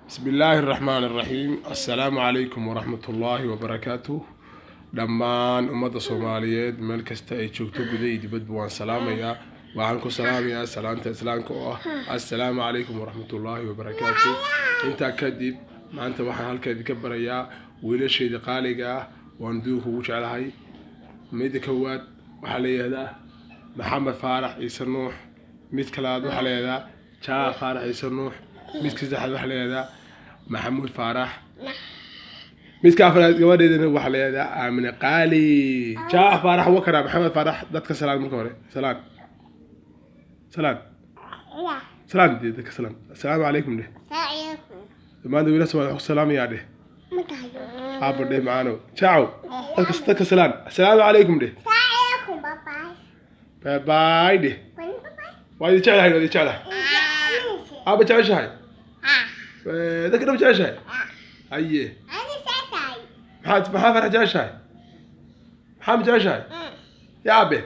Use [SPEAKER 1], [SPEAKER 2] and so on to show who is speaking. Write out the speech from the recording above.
[SPEAKER 1] Bismi illaahi araxmaan araxiim. Assalaamu calaykum waraxmatullaahi wabarakaatuh. Dhammaan ummadda Soomaaliyeed meel kasta ay joogto, guda iyo dibadba, waan salaamayaa. Waxaan ku salaamayaa salaanta Islaamka oo ah assalaamu calaykum waraxmatullaahi wabarakaatuh. Intaa kadib, maanta waxaan halka idinka barayaa wiilashayda qaaliga ah waan duunka ugu jeclahay. Midda koowaad waxaa la yihahdaa Maxamed Faarax Ciise Nuux. Mid kalaad waxaa la yihahdaa Jaa Faarax Ciise Nuux. Midka saddexaad waxaa la yihahdaa Maxamuud Faarax. Midka afraad, gabadheedana, waxaa la yihahdaa Aamine Qaali Jaa Faarax. Wakara Maxamed Faarax, dadka salaan marka hore. Salaan, salaan, salaan dee dadka salaan. Assalaamu calaykum dheh. Maanta wiila Soomaali wax ku salaamayaa dheh. Aabba dheh, macaano jaacow. Dadka salaan. Assalaamu calaykum dheh. Bye bye dheh. Waa idin jeclahay, waa idin jeclahay. Aabba, jeceshahay? Dadka dhan jeceshahay? Haye, maxaa Farax jeceshahay? Maxaa ma jeceshahay? Ya aabe.